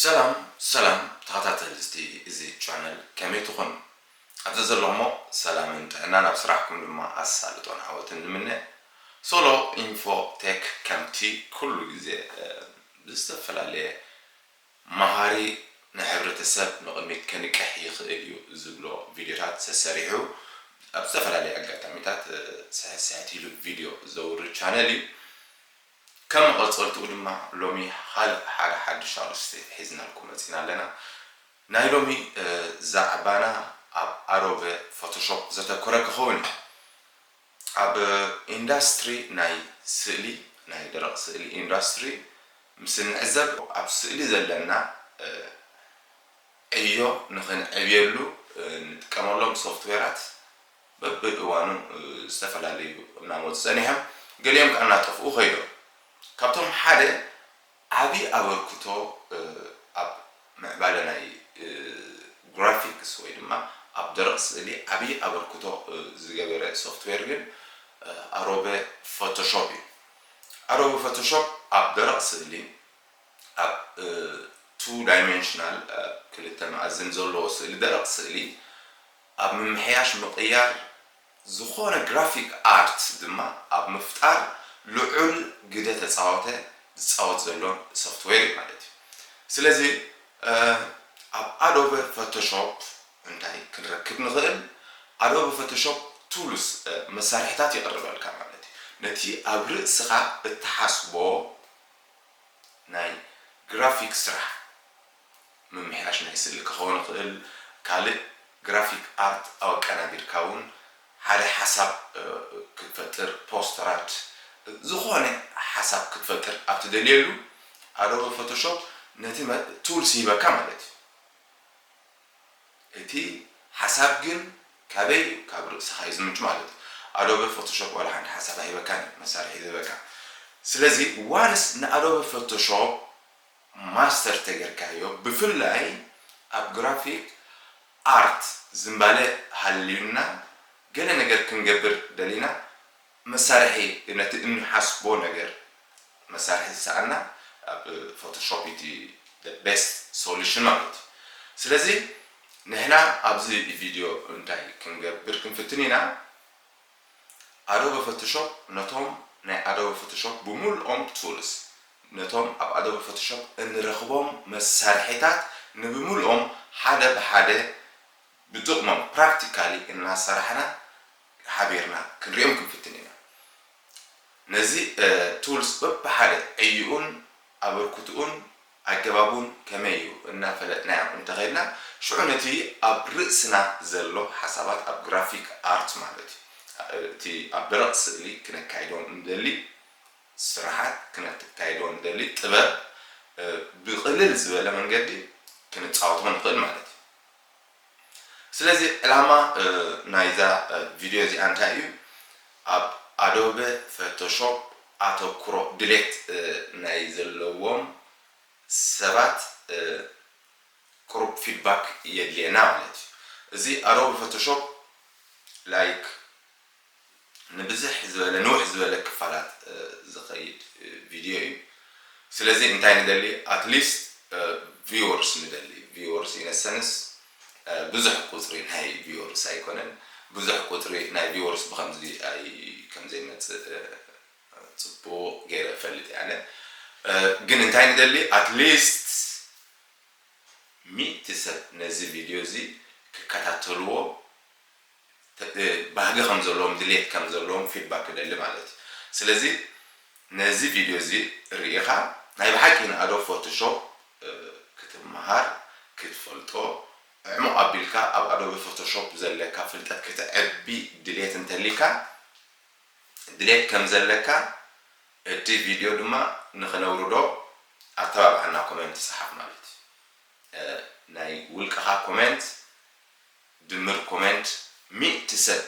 ሰላም ሰላም ተኸታተልቲ እዚ ቻነል ከመይ ትኾኑ? ኣብ ዘዘለኹሞ ሰላምን ጥዕናን ኣብ ስራሕኩም ድማ ኣሳልጦን ዓወትን ንምነ። ሶሎ ኢንፎ ቴክ ከምቲ ኩሉ ግዜ እ፣ ብዝተፈላለየ መሃሪ ንሕብረተሰብ ንቕድሚት ከንቅሕ ይኽእል እዩ ዝብሎ ቪድዮታት ሰሰሪሑ ኣብ ዝተፈላለየ ኣጋጣሚታት እ፣ ስሕት ስሕት ኢሉ ቪድዮ ዘውርድ ቻነል እዩ። ከም መቐጸልትኡ ድማ ሎሚ ካልእ ሓደ ሓድሽ ኣርእስቲ ሒዝናልኩም መጺና ኣለና። ናይ ሎሚ እ፣ ዛዕባና ኣብ ኣዶበ ፎቶሾፕ ዘተኮረ ክኸውን እዩ። ኣብ ኢንዳስትሪ ናይ ስእሊ፣ ናይ ደረቕ ስእሊ ኢንዳስትሪ ምስ እንዕዘብ ኣብ ስእሊ ዘለና እ፣ ዕዮ ንኽንዕብየሉ እ፣ እንጥቀመሎም ሶፍትዌራት በብእዋኑ እ፣ ዝተፈላለዩ እናመፁ ፀኒሖም፣ ገሊኦም ከዓ እናጠፍኡ ከይዶም። ካብቶም ሓደ ዓብዪ ኣበርክቶ እ፣ ኣብ ምዕባለ ናይ እ፣ ግራፊክስ ወይ ድማ ኣብ ደረቕ ስእሊ ዓብዪ ኣበርክቶ እ፣ ዝገበረ ሶፍትዌር ግን እ፣ ኣዶበ ፎቶሾፕ እዩ። ኣዶበ ፎቶሾፕ ኣብ ደረቕ ስእሊ ኣብ ቱ ዳይሜንሽናል ክልተ መኣዝን ዘለዎ ስእሊ ደረቕ ስእሊ ኣብ ምምሕያሽ ምቕያር ዝኾነ ግራፊክ ኣርት ድማ ኣብ ምፍጣር ልዑል ግደ ተፃወተ ዝፃወት ዘሎን ሶፍትዌር እዩ ማለት እዩ። ስለዚ እ፣ ኣብ ኣዶበ ፎቶሾፕ እንታይ ክንረክብ ንኽእል? ኣዶበ ፎቶሾፕ ቱልስ እ፣ መሳርሕታት ይቕርበልካ ማለት እዩ። ነቲ ኣብ ርእስኻ እትሓስቦ ናይ ግራፊክ ስራሕ ምምሕያሽ ናይ ስእሊ ክኸውን ይኽእል፣ ካልእ ግራፊክ ኣርት ኣቀናቢርካ እውን ሓደ ሓሳብ እ፣ ክትፈጥር፣ ፖስተራት፣ ዝኾነ ሓሳብ ክትፈጥር ኣብ ትደልየሉ ኣዶበ ፎቶሾፕ ነቲ መ- ቱልስ ይህበካ ማለት እዩ። እቲ ሓሳብ ግን ካበይ እዩ? ካብ ርእስኻ እዩ ዝምንጩ ማለት እዩ። ኣዶበ ፎቶሾፕ ዋላ ሓንቲ ሓሳብ ኣይህበካን እዩ፣ መሳርሒ ዝህበካ። ስለዚ ዋንስ ንኣዶበ ፎቶሾፕ ማስተር ተገርካዮ፣ ብፍላይ ኣብ ግራፊክ ኣርት ዝምባለ ሃልዩና ገለ ነገር ክንገብር ደሊና መሳርሒ ነቲ እንሓስቦ ነገር መሳርሒ ዝሰኣና ኣብ ፎቶሾፕ እቲ ቤስት ሶሉሽን ማለት እዩ። ስለዚ ንሕና ኣብዚ ቪድዮ እንታይ ክንገብር ክንፍትን ኢና? ኣዶበ ፎቶሾፕ ነቶም ናይ ኣዶበ ፎቶሾፕ ብምልኦም ቱልስ ነቶም ኣብ ኣዶበ ፎቶሾፕ እንረኽቦም መሳርሒታት ንብምልኦም ሓደ ብሓደ ብጥቕሞም ፕራክቲካሊ እናሰራሕና ሓቢርና ክንሪኦም ክንፍትን ኢና። ነዚ ቱልስ በብሓደ ዕይኡን ኣበርክትኡን ኣገባቡን ከመይ እዩ እናፈለጥናዮ እንተኸይድና ሽዑ ነቲ ኣብ ርእስና ዘሎ ሓሳባት ኣብ ግራፊክ ኣርት ማለት እዩ እቲ ኣብ ደረቕ ስእሊ ክነካይዶ እንደሊ ስራሓት ክነካይዶ እንደሊ ጥበብ ብቕልል ዝበለ መንገዲ ክንፃወቶ ንኽእል ማለት እዩ። ስለዚ ዕላማ ናይዛ ቪድዮ እዚኣ እንታይ እዩ? ኣብ ኣዶበ ፎቶሾፕ ኣተኩሮ ድሌት ናይ ዘለዎም ሰባት ቁሩብ ፊድባክ የድልየና ማለት እዩ። እዚ ኣዶበ ፎቶሾፕ ላይክ ንብዝሕ ዝበለ ንውሕ ዝበለ ክፋላት ዝኸይድ ቪድዮ እዩ። ስለዚ እንታይ ንደሊ ኣትሊስት ቪወርስ ንደሊ ቪወርስ ኢነሰንስ ብዙሕ ቁፅሪ ናይ ቪወርስ ኣይኮነን። ብዙሕ ቁፅሪ ናይ ቪወርስ ብከምዚ ከምዘይመፅእ ፅቡቕ ገይረ እፈልጥ እየ ኣነ። ግን እንታይ ንደሊ ኣትሊስት ሚእቲ ሰብ ነዚ ቪድዮ እዚ ክከታተልዎ ባህጊ ከም ዘለዎም ድሌት ከም ዘለዎም ፊድባክ ክደሊ ማለት እዩ። ስለዚ ነዚ ቪድዮ እዚ ርኢኻ ናይ ብሓቂ ንኣዶብ ፎቶሾፕ ክትመሃር ክትፈልጦ ዕሙቕ ኣቢልካ ኣብ ኣዶብ ፎቶሾፕ ዘለካ ፍልጠት ክተዕቢ ድሌት እንተሊካ ድሌት ከም ዘለካ እቲ ቪድዮ ድማ ንኽነውርዶ ኣተባብዓና ኮመንት ጸሓፍ ማለት እዩ። ናይ ውልቅኻ ኮመንት ድምር ኮመንት ሚእቲ ሰብ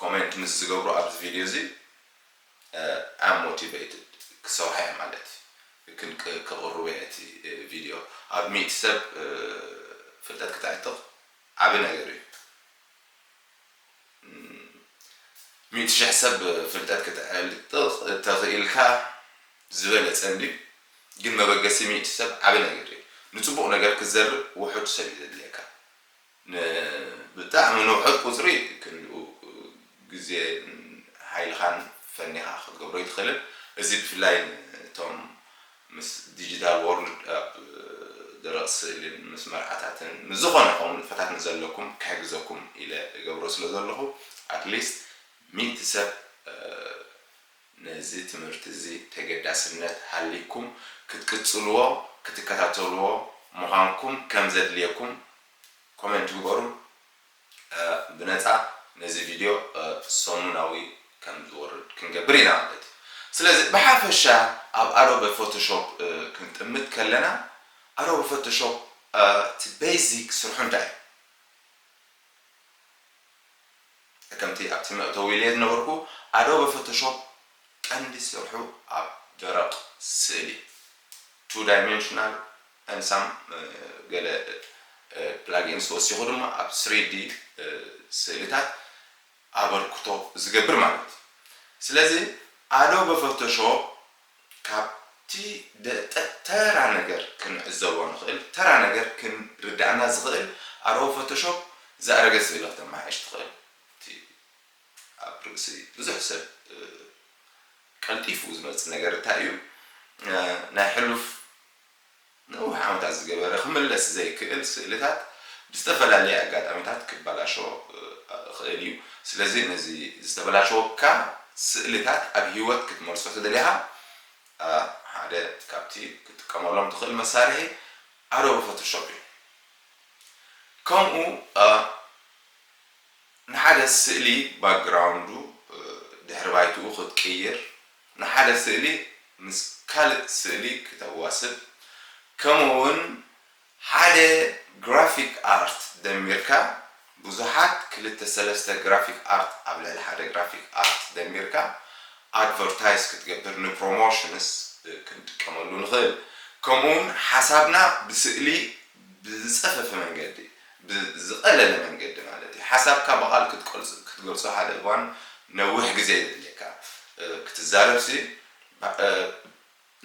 ኮመንት ምስ ዝገብሩ ኣብዚ ቪድዮ እዚ I'm motivated ክሰርሖ እየ ማለት እዩ። ክቕርቡ እየ እቲ ቪድዮ ኣብ ሚእቲ ሰብ ፍልጠት ክተዕጥቕ ዓቢ ነገር እዩ። ሚእቲ ሽሕ ሰብ ፍልጠት ክተዕጥቕ ተኽኢልካ ዝበለጸ እንድዩ። ግን መበገሲ ሚእቲ ሰብ ዓቢ ነገር እዩ። ንጽቡቕ ነገር ክትዘርእ ውሑድ ሰብ እዩ ዘድልየካ። ብጣዕሚ ንውሑድ ቁጽሪ ክንኡ ግዜ ሓይልኻን ፈኒኻ ክትገብሮ ይትኽእልን። እዚ ብፍላይ እቶም ምስ ዲጂታል ወርልድ ኣብ ደረቕ ስእልን ምስ መርዓታትን ምስ ዝኾነ ከምኡ ንጥፈታት ንዘለኩም ክሕግዘኩም ኢለ እገብሮ ስለ ዘለኹ ኣትሊስት ሚእቲ ሰብ ነዚ ትምህርቲ እዚ ተገዳስነት ሃሊኩም ክትቅጽልዎ ክትከታተልዎ ምዃንኩም ከም ዘድልየኩም ኮሜንት ግበሩ። ብነፃ ነዚ ቪድዮ ሰሙናዊ ከም ዝወርድ ክንገብር ኢና ማለት እዩ። ስለዚ ብሓፈሻ ኣብ ኣዶበ ፎቶሾፕ ክንጥምት ከለና ኣዶበ ፎቶሾፕ እቲ ቤዚክ ስርሑ እንታይ እዩ? ከምቲ ኣብቲ መእተዊ ኢለ ዝነበርኩ ኣዶበ ፎቶሾፕ ቀንዲ ስርሑ ኣብ ደረቕ ስእሊ two dimensional and some ገለ plugins ወሲኹ ድማ ኣብ three D ስእልታት ኣበርክቶ ዝገብር ማለት እዩ። ስለዚ ኣዶበ ፎቶሾፕ ካብቲ ተራ ነገር ክንዕዘቦ ንኽእል ተራ ነገር ክንርዳእና ዝኽእል ኣዶበ ፎቶሾፕ ዝኣረገ ስእሊ ክተመሓይሽ ትኽእል። እቲ ኣብ ርእሲ ብዙሕ ሰብ ቀልጢፉ ዝመፅእ ነገር እንታይ እዩ? ናይ ሕሉፍ ነዊሕ ዓመታት ዝገበረ ክምለስ ዘይክእል ስእልታት ብዝተፈላለየ ኣጋጣሚታት ክበላሾ ይኽእል እዩ። ስለዚ ነዚ ዝተበላሸወካ ስእልታት ኣብ ህይወት ክትመልሶ ተደሊኻ ሓደ ካብቲ ክትጥቀመሎም ትኽእል መሳርሒ ኣዶበ ፎቶሾፕ እዩ። ከምኡ ንሓደ ስእሊ ባክግራውንዱ ድሕሪ ባይትኡ ክትቅይር፣ ንሓደ ስእሊ ምስ ካልእ ስእሊ ክተዋስብ፣ ከምኡ እውን ሓደ ግራፊክ ኣርት ደሚርካ ብዙሓት ክልተ ሰለስተ ግራፊክ ኣርት ኣብ ልዕሊ ሓደ ግራፊክ ኣርት ደሚርካ ኣድቨርታይዝ ክትገብር ንፕሮሞሽንስ ክንጥቀመሉ ንኽእል። ከምኡ እውን ሓሳብና ብስእሊ ብዝፀፈፈ መንገዲ ብዝቐለለ መንገዲ ማለት እዩ። ሓሳብካ ብቓል ክትገልፆ ሓደ እዋን ነዊሕ ግዜ የድልየካ ክትዛረብ ሲ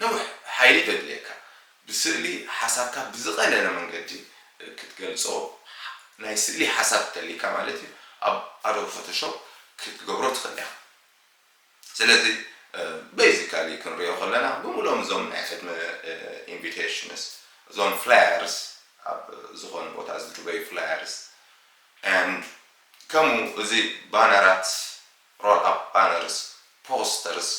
ነዊሕ ሓይሊ ተድልየካ ብስእሊ ሓሳብካ ብዝቐለለ መንገዲ ክትገልፆ ናይ ስእሊ ሓሳብ ተሊካ ማለት እዩ ኣብ ኣዶብ ፎቶሾፕ ክትገብሮ ትኽእል ኢኻ። ስለዚ ቤዚካሊ ክንሪኦ ከለና ብምሎም እዞም ናይ ሕድመ ኢንቪቴሽንስ እዞም ፍላየርስ ኣብ ዝኾነ ቦታ ዝድርበዩ ፍላየርስ and ከምኡ እዚ ባነራት ሮል ኣፕ ባነርስ ፖስተርስ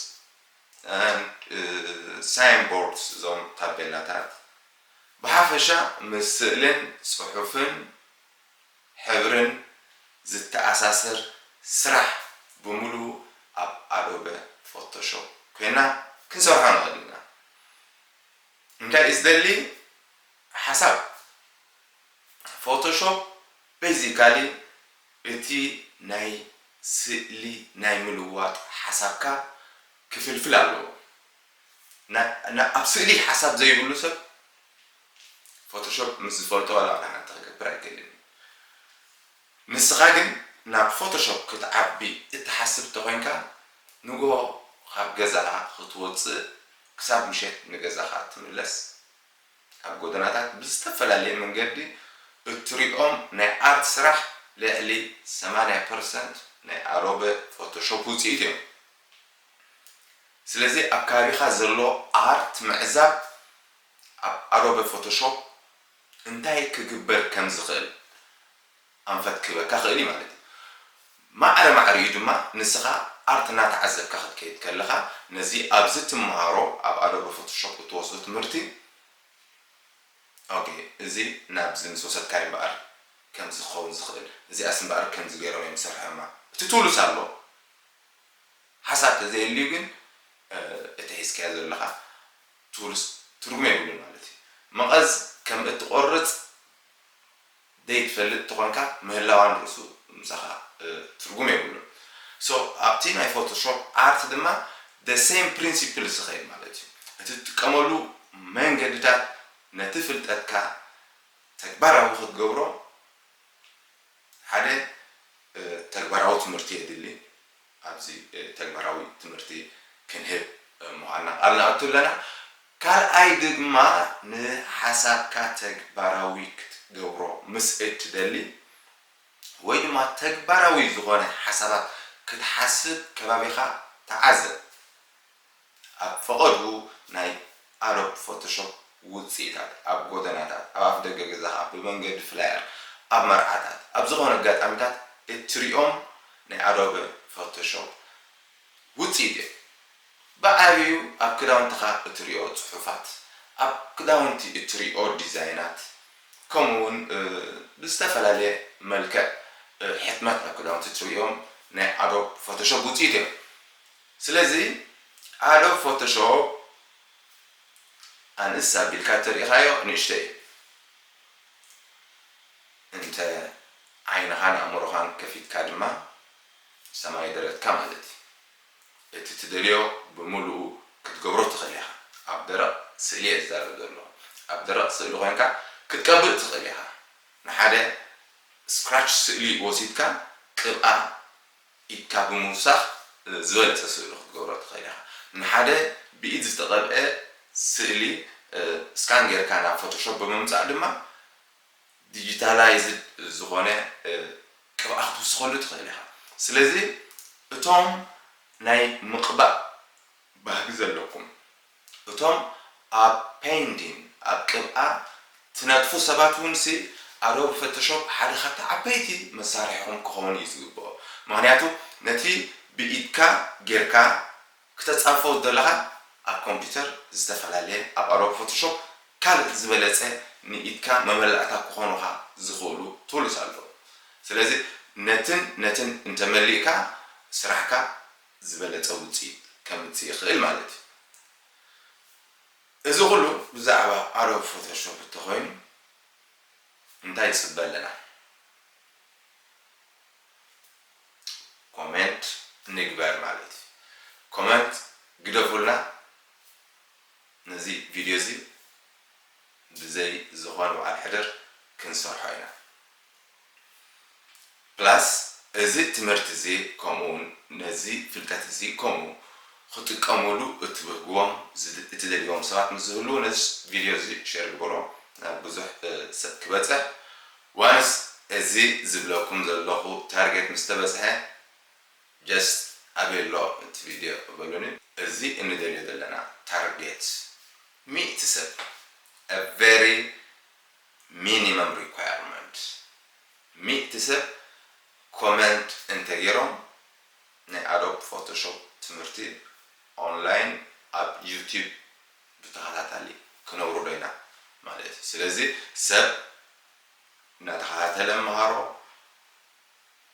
ሳይንቦርድስ እዞም ታቤላታት ብሓፈሻ ምስ ስእልን ፅሑፍን ሕብርን ዝተኣሳሰር ስራሕ ብምሉኡ ኣብ ኣዶበ ፎቶሾፕ ኮይና ክንሰርሖ ንኽእል ኢና። እንታይ እዩ ዝደሊ ሓሳብ ፎቶሾፕ ቤዚካሊ እቲ ናይ ስእሊ ናይ ምልዋጥ ሓሳብካ ክፍልፍል ኣለዎ። ኣብ ስእሊ ሓሳብ ዘይብሉ ሰብ ፎቶሾፕ ምስ ዝፈልጦ ዋላ ሓንቲ ክገብር ኣይክእልን። ንስኻ ግን ናብ ፎቶሾፕ ክትዓቢ እትሓስብ እንተኾይንካ ንጎ ካብ ገዛኻ ክትወፅእ ክሳብ ምሸት ንገዛኻ ትምለስ ኣብ ጎደናታት ብዝተፈላለየ መንገዲ እትሪኦም ናይ ኣርት ስራሕ ልዕሊ ሰማንያ ፐርሰንት ናይ ኣዶበ ፎቶሾፕ ውፅኢት እዮም። ስለዚ ኣብ ከባቢኻ ዘሎ ኣርት ምዕዛብ ኣብ ኣዶበ ፎቶሾፕ እንታይ ክግበር ከም ዝኽእል ኣንፈት ክህበካ ክእል እዩ ማለት እዩ። ማዕረ ማዕሪኡ ድማ ንስኻ ኣርት እናተዓዘብካ ክትከይድ ከለኻ ነዚ ኣብዚ ትመሃሮ ኣብ ኣዶበ ፎቶሾፕ እትወስዶ ትምህርቲ ኦኬ እዚ ናብዚ ምስ ወሰድካዮ እምበኣር ከምዚ ክኸውን ዝኽእል እዚኣስ እምበኣር ከምዚ ገይሮም እዮም ዝሰርሖማ እቲ ቱልስ ኣሎ ሓሳብ ተዘየልዩ ግን እቲ ሒዝካዮ ዘለኻ ቱልስ ትርጉም የብሉን ማለት እዩ። መቐዝ ከም እትቆርፅ ዘይትፈልጥ ተኾንካ ምህላዋን ርእሱ ምሳኻ ትርጉም የብሉን። So ኣብቲ ናይ ፎቶሾፕ ኣርት ድማ the same principle ዝኸይድ ማለት እዩ። እቲ ትጥቀመሉ መንገድታት ነቲ ፍልጠትካ ተግባራዊ ክትገብሮ ሓደ ተግባራዊ ትምህርቲ የድሊ። ኣብዚ ተግባራዊ ትምህርቲ ክንህብ ምዃንና ቃል ንኣቱ ኣለና። ካልኣይ ድማ ንሓሳብካ ተግባራዊ ክትገብሮ ምስ እትደሊ ወይ ድማ ተግባራዊ ዝኾነ ሓሳባት ክትሓስብ ከባቢኻ ተዓዘብ። ኣብ ፈቐድኡ ናይ ኣዶብ ፎቶሾፕ ውፅኢታት ኣብ ጎደናታት፣ ኣብ ኣፍ ደገ ገዛኻ፣ ብመንገዲ ፍላየር፣ ኣብ መርዓታት፣ ኣብ ዝኾነ ኣጋጣሚታት እትሪኦም ናይ ኣዶብ ፎቶሾፕ ውፅኢት እዮም። ብዓብዩ ኣብ ክዳውንትኻ እትሪኦ ፅሑፋት፣ ኣብ ክዳውንቲ እትሪኦ ዲዛይናት፣ ከምኡ እውን ብዝተፈላለየ መልክዕ ሕትመት ኣብ ክዳውንቲ እትሪኦም ናይ ኣዶብ ፎቶሾፕ ውፅኢት እዮም። ስለዚ ኣዶብ ፎቶሾፕ ኣንስ ኣቢልካ ተሪኢኻዮ ንእሽተይ እዩ። እንተ ዓይንኻን ኣእምሮኻን ከፊትካ ድማ ሰማይ ደረትካ ማለት እዩ። እቲ ትደልዮ ብምሉኡ ክትገብሮ ትኽእል ኢኻ። ኣብ ደረቕ ስእሊ እየ ዝዛረብ ዘለኹ። ኣብ ደረቕ ስእሊ ኮይንካ ክትቀብእ ትኽእል ኢኻ። ንሓደ ስክራች ስእሊ ወሲድካ ቅብኣ ኢድካ ብምውሳኽ ዝበለፀ ስእሊ ክትገብሮ ትኽእል ኢኻ። ንሓደ ብኢድ ዝተቐብአ ስእሊ ስካን ጌርካ ናብ ፎቶሾፕ ብምምፃእ ድማ ዲጂታላይዝድ ዝኾነ ቅብኣ ክትውስኸሉ ትኽእል ኢኻ። ስለዚ እቶም ናይ ምቕባእ ባህጊ ዘለኩም፣ እቶም ኣብ ፔይንቲንግ ኣብ ቅብኣ ትነጥፉ ሰባት እውን ሲ ኣዶብ ፎቶሾፕ ሓደ ካብቲ ዓበይቲ መሳርሒኹም ክኸውን እዩ ዝግብኦ። ምክንያቱ ነቲ ብኢድካ ጌርካ ክተጻብፎ ዘለኻ ኣብ ኮምፒውተር ዝተፈላለየ ኣብ ኣዶብ ፎቶሾፕ ካልእ ዝበለጸ ንኢድካ መመላእታ ክኾኑኻ ዝኽእሉ ቱልስ ኣለዉ። ስለዚ ነትን ነትን እንተመሊእካ ስራሕካ ዝበለጸ ውፅኢት ከምፅእ ይኽእል ማለት እዩ። እዚ ኩሉ ብዛዕባ ኣዶብ ፎቶሾፕ እንተኾይኑ እንታይ ይፅበ ኣለና? ኮሜንት ንግበር ማለት እዩ። ኮሜንት ግደፉልና። ነዚ ቪድዮ እዚ ብዘይ ዝኾነ በዓል ሕደር ክንሰርሖ ኢና። ፕላስ እዚ ትምህርቲ እዚ ከምኡ እውን ነዚ ፍልጠት እዚ ከምኡ ክጥቀሙሉ እትብህግዎም ዝድ- እትደልይዎም ሰባት ምስ ዝህልዉ ነዚ ቪድዮ እዚ ሼር ግበሮ ናብ ብዙሕ እ፣ ሰብ ክበፅሕ። ዋንስ እዚ ዝብለኩም ዘለኹ ታርጌት ምስ ተበፅሐ ጀስት ኣበይ ኣሎ እቲ ቪድዮ በሉኒ። እዚ እንደልዮ ዘለና ታርጌት ሚእቲ ሰብ a very minimum requirement ሚእቲ ሰብ ኮመንት እንተገይሮም ናይ ኣዶብ ፎቶሾፕ ትምህርቲ ኦንላይን ኣብ ዩቲዩብ ብተኸታታሊ ክነውርዶ ኢና ማለት እዩ። ስለዚ ሰብ እናተኸታተለ መሃሮ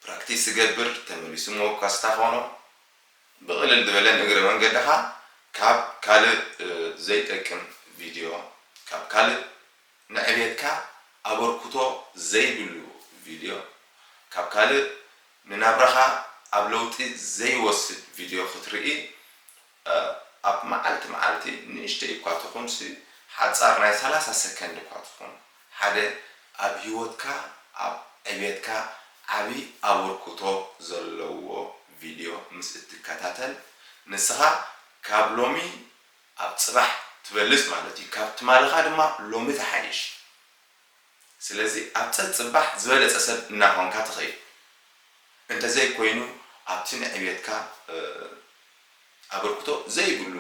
ፕራክቲስ ዝገብር ተመሊሱ መወከስታ ኾኖ ብቕልል ዝበለን እግረ መንገድኻ ካብ ካልእ ዘይጠቅም ቪድዮ ካብ ካልእ ንዕቤትካ ኣበርክቶ ዘይብሉ ቪድዮ ካብ ካልእ ንናብራኻ ኣብ ለውጢ ዘይወስድ ቪድዮ ክትርኢ ኣብ መዓልቲ መዓልቲ ንእሽተይ እኳ ትኹን ሲ ሓፃር ናይ ሰላሳ ሰከንድ እኳ ትኹን ሓደ ኣብ ህይወትካ ኣብ ዕቤትካ ዓብዪ ኣበርክቶ ዘለዎ ቪድዮ ምስ እትከታተል ንስኻ ካብ ሎሚ ኣብ ፅባሕ ትበልፅ ማለት እዩ። ካብ ትማልኻ ድማ ሎሚ ትሓይሽ። ስለዚ ኣብ ፀፅባሕ ዝበለፀ ሰብ እናኾንካ ትኸይድ። እንተዘይኮይኑ ኣብቲ ንዕቤትካ ኣበርክቶ ዘይብሉ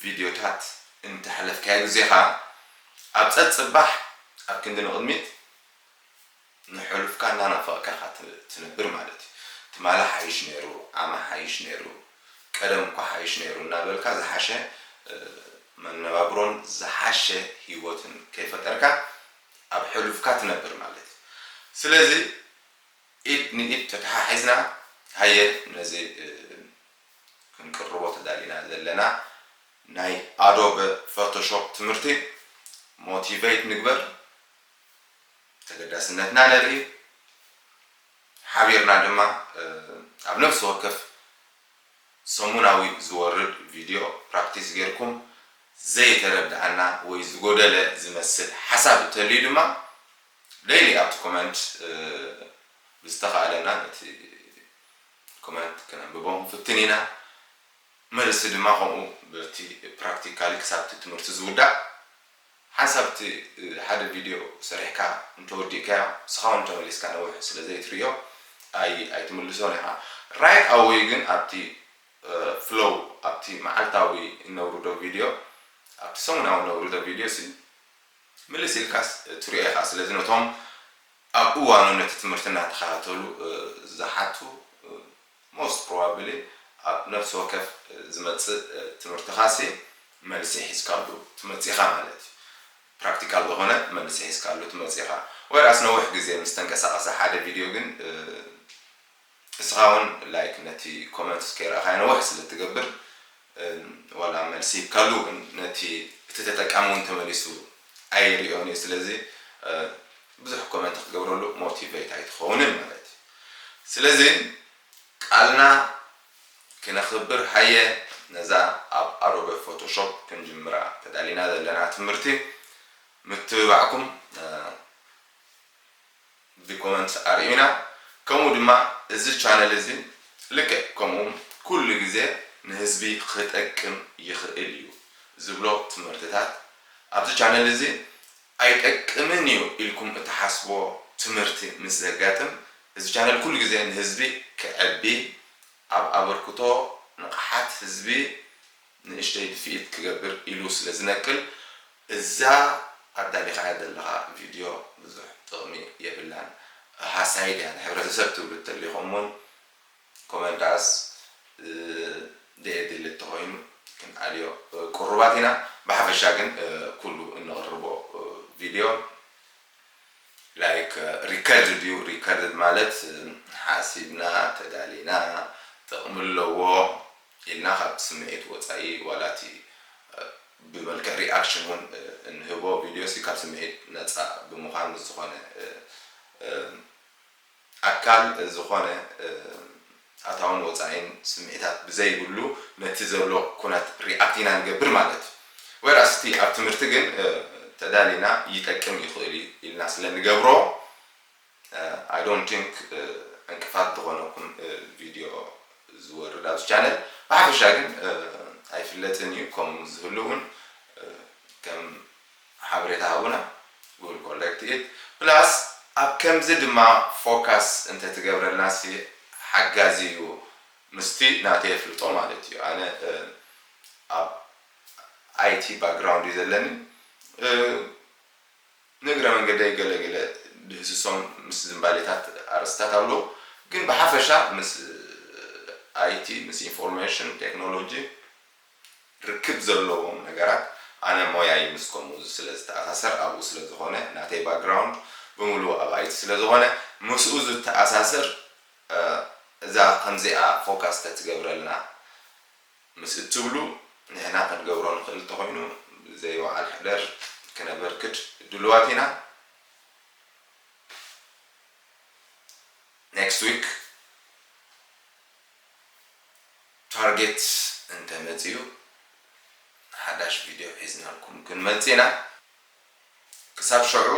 ቪድዮታት እንተሕለፍካዮ ግዜኻ ኣብ ፀፅባሕ ኣብ ክንዲ ንቕድሚት ንሕሉፍካ እናናፈቕካ ኢኻ ትነብር ማለት እዩ። ትማሊ ሓይሽ ነይሩ፣ ዓማ ሓይሽ ነይሩ፣ ቀደም እኳ ሓይሽ ነይሩ እናበልካ ዝሓሸ መነባብሮን ዝሓሸ ህይወትን ከይፈጠርካ ኣብ ሕሉፍካ ትነብር ማለት እዩ። ስለዚ ኢድ ንኢድ ተተሓሒዝና ሃየ ነዚ ክንቅርቦ ተዳሊና ዘለና ናይ ኣዶበ ፎቶሾፕ ትምህርቲ ሞቲቬት ንግበር፣ ተገዳስነትና ነርኢ፣ ሓቢርና ድማ ኣብ ነፍሲ ወከፍ ሰሙናዊ ዝወርድ ቪድዮ ፕራክቲስ ጌርኩም ዘይተረድኣና ወይ ዝጎደለ ዝመስል ሓሳብ እተልዩ ድማ ደይሊ ኣብቲ ኮመንት ብዝተኻእለና ነቲ ኮመንት ክነንብቦ ክንፍትን ኢና። መልሲ ድማ ከምኡ በቲ ፕራክቲካሊ ክሳብ እቲ ትምህርቲ ዝውዳእ ሓንሳብ እቲ ሓደ ቪድዮ ሰሪሕካ እንተወዲእካዮ ንስኻ እውን ተመሊስካ ነዊሕ ስለ ዘይትርእዮ ኣይትምልሶን ኢኻ። ራይት ኣወይ ግን ኣብቲ ፍሎው ኣብቲ መዓልታዊ እነውርዶ ቪድዮ ኣብቲ ሰሙናዊ እነውርዶ ቪድዮ ሲ ምልስ ኢልካስ ትሪኦ ኢኻ። ስለዚ ነቶም ኣብ እዋኑ ነቲ ትምህርቲ እናተኸታተሉ ዝሓቱ most probably ኣብ ነፍሲ ወከፍ ዝመፅእ ትምህርትኻ ሲ መልሲ ሒዝካሉ ትመፅእ ኢኻ ማለት እዩ። ፕራክቲካል ዝኾነ መልሲ ሒዝካሉ ትመፅእ ኢኻ። ወይራስ ነዊሕ ግዜ ምስ ተንቀሳቐሰ ሓደ ቪድዮ ግን እስኻ እውን ላይክ ነቲ ኮመንትስ ከይረኣኻዮ ነዊሕ ስለ እትገብር ዋላ መልሲ ሂብካሉ ግን ነቲ እቲ ተጠቃሚ እውን ተመሊሱ ኣይርእዮን እዩ። ስለዚ ብዙሕ ኮመንት ክትገብረሉ ሞቲቬት ኣይትኸውንን ማለት እዩ። ስለዚ ቃልና ክነኽብር ሃየ ነዛ ኣብ ኣዶበ ፎቶሾፕ ክንጅምራ ተዳሊና ዘለና ትምህርቲ ምትብባዕኩም ብኮመንት ኣርእዩና። ከምኡ ድማ እዚ ቻነል እዚ ልክዕ ከምኡ ኩሉ ግዜ ንህዝቢ ክጠቅም ይኽእል እዩ ዝብሎ ትምህርትታት ኣብዚ ቻነል እዚ ኣይጠቅምን እዩ ኢልኩም እትሓስቦ ትምህርቲ ምስ ዘጋጥም እዚ ቻነል ኩሉ ግዜ ንህዝቢ ክዕቢ ኣብ ኣበርክቶ ንቕሓት ህዝቢ ንእሽተይ ድፍኢት ክገብር ኢሉ ስለ ዝነቅል እዛ ኣዳሊኻያ ዘለኻ ቪድዮ ብዙሕ ጥቕሚ የብላን። ሃሳይድ እያ ንሕብረተሰብ ትብሉ እንተሊኹም እውን ኮመንት ኣስ ደየድሊ እንተኾይኑ ክንኣልዮ ቅሩባት ኢና። ብሓፈሻ ግን ኩሉ እንቕርቦ ቪድዮ ላይክ ሪከርድ ድዩ ሪከርድ ማለት ሓሲብና ተዳሊና ጥቕሚ ኣለዎ ኢልና ካብ ስምዒት ወፃኢ ዋላ እቲ ብመልክዕ ሪኣክሽን እውን እንህቦ ቪድዮ ሲ ካብ ስምዒት ነፃ ብምዃን ምስ ዝኾነ ኣካል ዝኾነ ኣታውን ወፃኢን ስምዒታት ብዘይብሉ ነቲ ዘሎ ኩነት ሪኣክት ኢና ንገብር ማለት እዩ። ወይራስ እቲ ኣብ ትምህርቲ ግን ተዳሊና ይጠቅም ይኽእል እዩ ኢልና ስለ ንገብሮ I don't think ዕንቅፋት ዝኾነኩም ቪድዮ ዝወርድ ኣብዚ ቻነል። ብሓፈሻ ግን ኣይፍለጥን እዩ ከምኡ ዝህሉ እውን ከም ሓበሬታ ሃቡና። We will collect it plus ኣብ ከምዚ ድማ ፎካስ እንተትገብረልና ሲ ሓጋዚ እዩ ምስቲ ናተይ ኣፍልጦ ማለት እዩ። ኣነ ኣብ ኣይቲ ባክግራውንድ እዩ ዘለኒ። ንእግረ መንገደይ ገለገለ ድህስሶም ምስ ዝንባሌታት ኣርእስታት ኣለዉ፣ ግን ብሓፈሻ ምስ ኣይቲ ምስ ኢንፎርሜሽን ቴክኖሎጂ ርክብ ዘለዎም ነገራት ኣነ ሞያይ ምስ ከምኡ ስለ ዝተኣሳሰር ኣብኡ ስለ ዝኾነ ናተይ ባክግራውንድ ብምሉኡ ኣብ ኣይቲ ስለ ዝኾነ ምስኡ ዝተኣሳሰር እዛ ከምዚኣ ፎካስ ተትገብረልና ምስ እትብሉ ንሕና ክንገብሮ ንኽእል እንተኾይኑ ብዘይ በዓል ሕደር ክነበርክት ድልዋት ኢና። ኔክስት ዊክ ታርጌት እንተመፅዩ ሓዳሽ ቪድዮ ሒዝናልኩም ክንመፅእ ኢና። ክሳብ ሽዑ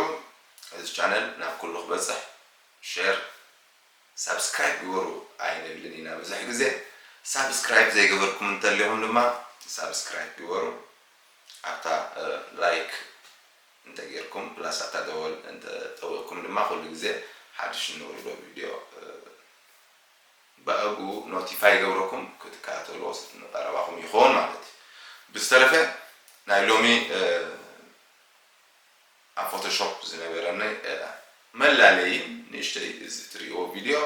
እዚ ቻነል ናብ ኩሉ ክበፅሕ ሼር ሳብስክራይብ ግበሩ ኣይንብልን ኢና ብዙሕ ግዜ። ሳብስክራይብ ዘይገበርኩም እንተሊኹም ድማ ሳብስክራይብ ግበሩ። ኣብታ ላይክ እንተጌርኩም ፕላስ ኣብታ ደወል እንተጠወቅኩም ድማ ኩሉ ግዜ ሓድሽ እንወርዶ ቪድዮ ብኣግኡ ኖቲፋይ ይገብረኩም ክትከታተልዎ ንቐረባኹም ይኸውን ማለት እዩ። ብዝተረፈ ናይ ሎሚ ኣብ ፎቶሾፕ ዝነበረኒ መላለይን ንእሽተይ እዚ ትርእይዎ ቪድዮ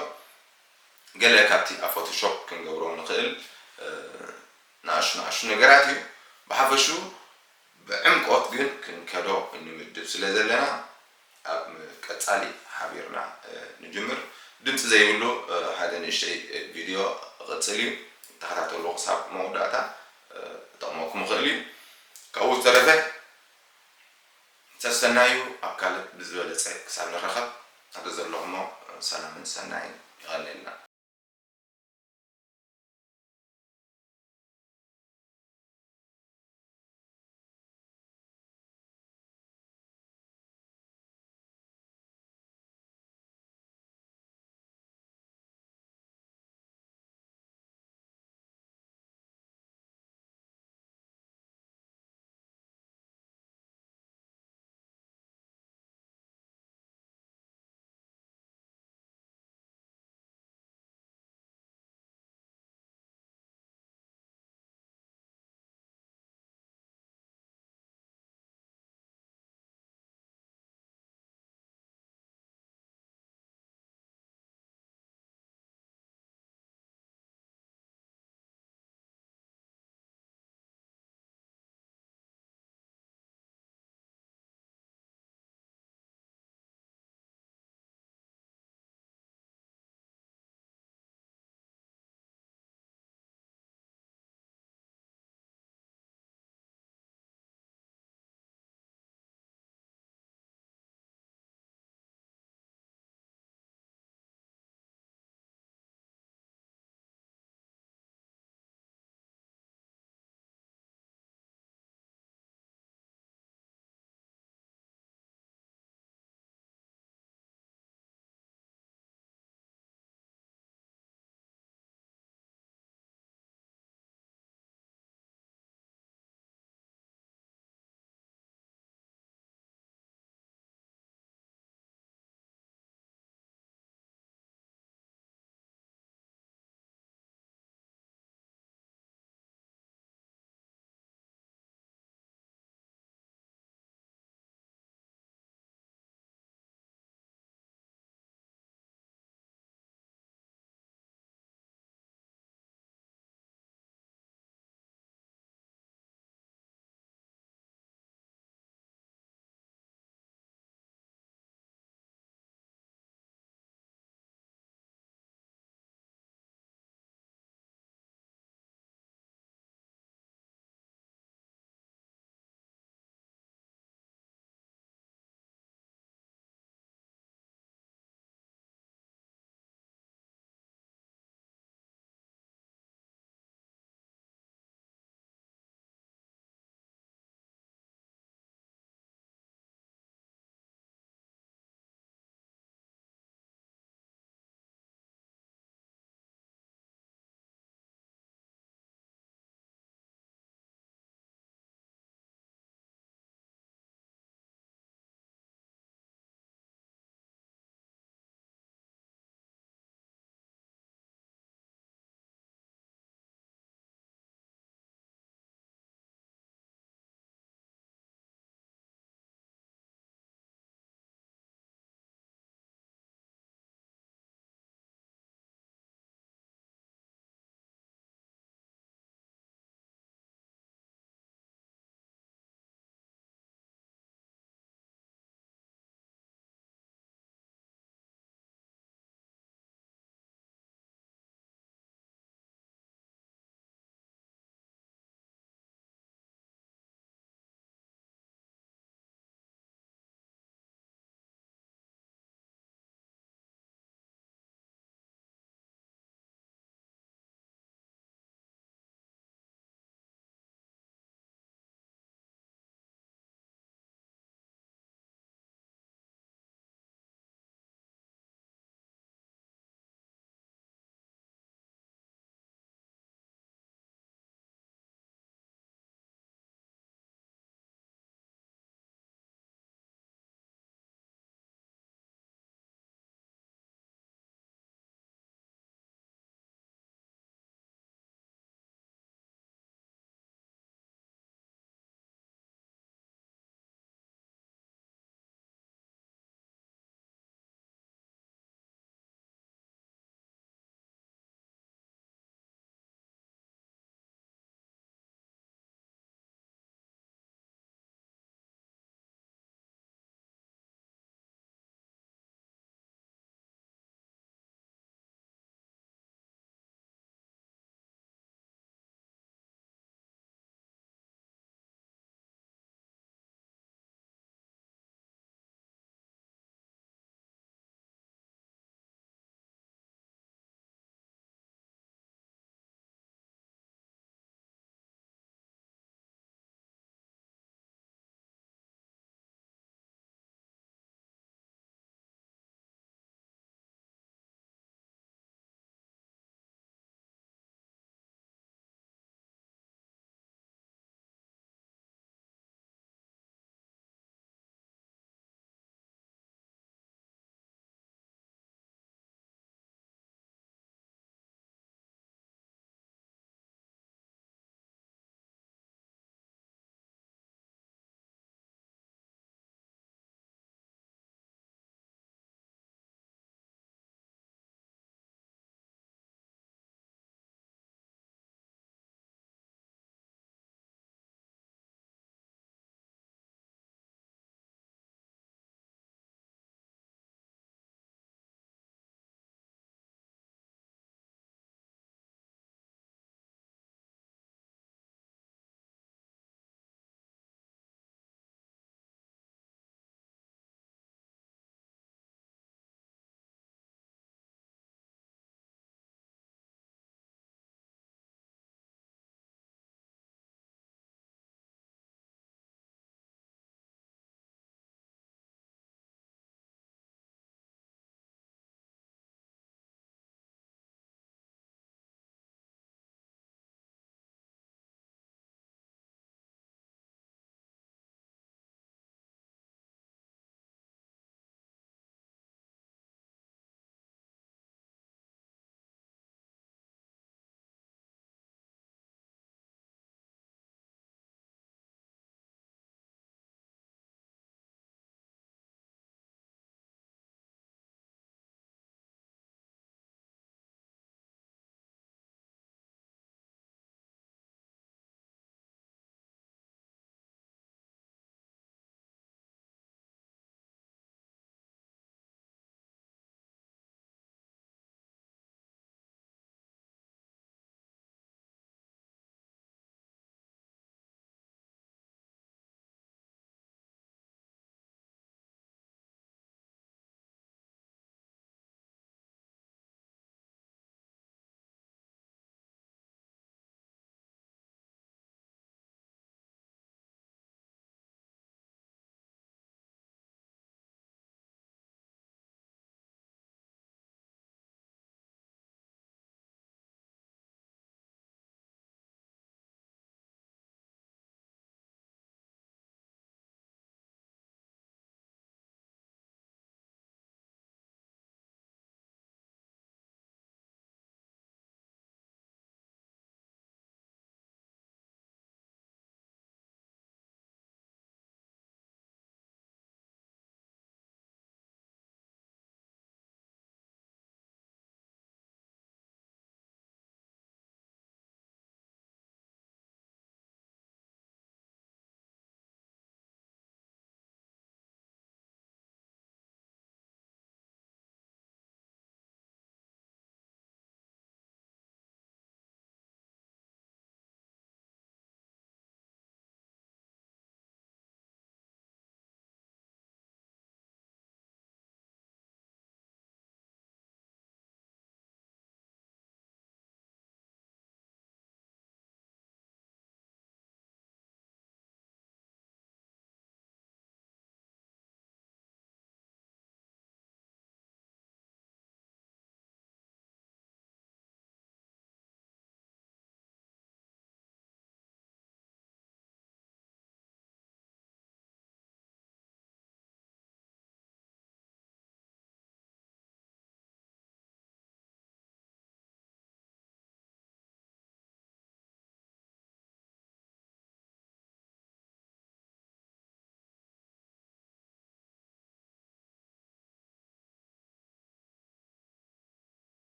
ገለ ካብቲ ኣብ ፎቶሾፕ ክንገብሮ ንኽእል ንኣሽቱ ንኣሽቱ ነገራት እዩ። ብሓፈሹ ብዕምቆት ግን ክንከዶ እንምድብ ስለ ዘለና ኣብ ቀፃሊ ሓቢርና ንጅምር። ድምፂ ዘይብሉ ሓደ ንእሽተይ ቪድዮ ቐፅል እዩ። ተኸታተሉ ክሳብ መወዳእታ ክጠቕመኩም ይኽእል እዩ። ካብኡ ዝተረፈ ሰሰናዩ ኣብ ካልእ ብዝበለፀ ክሳብ ንራኸብ ኣብ ዘለኹሞ ሰላምን ሰናይን ይቐንየልና።